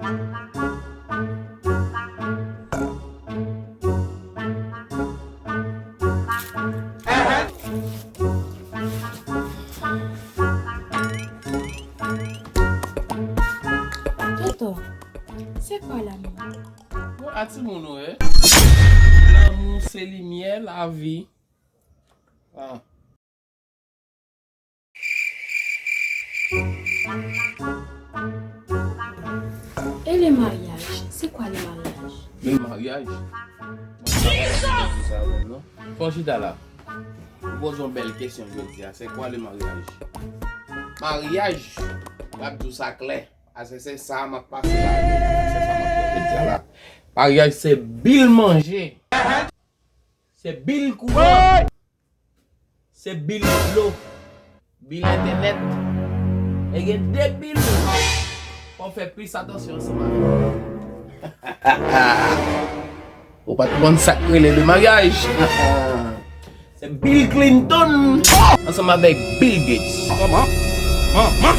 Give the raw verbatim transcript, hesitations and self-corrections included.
Toto, c'est quoi l'amour? Bon, a timoun ou ye? Lanmou se limyè lavi. Ah. Et le mariage, c'est quoi le mariage? Le mariage? Bon, sa pa konn sa menm, non. Fon chita la. Ou poze yon bèl kesyon jodi a. C'est quoi le mariage? Maryaj, m ap di w sa klè. Ase se sa m ap pase la. Se sa m ap pase la. Maryaj se bil manje. Se bil kouran. Se bil dlo. Bil entènèt. E gen de bil. Fò w fè plis atansyon ansanm avè l. Ou pa t konn sa k rele le maryaj. Se Bill Clinton ansanm avèk Bill Gates. Kòman? Kòman?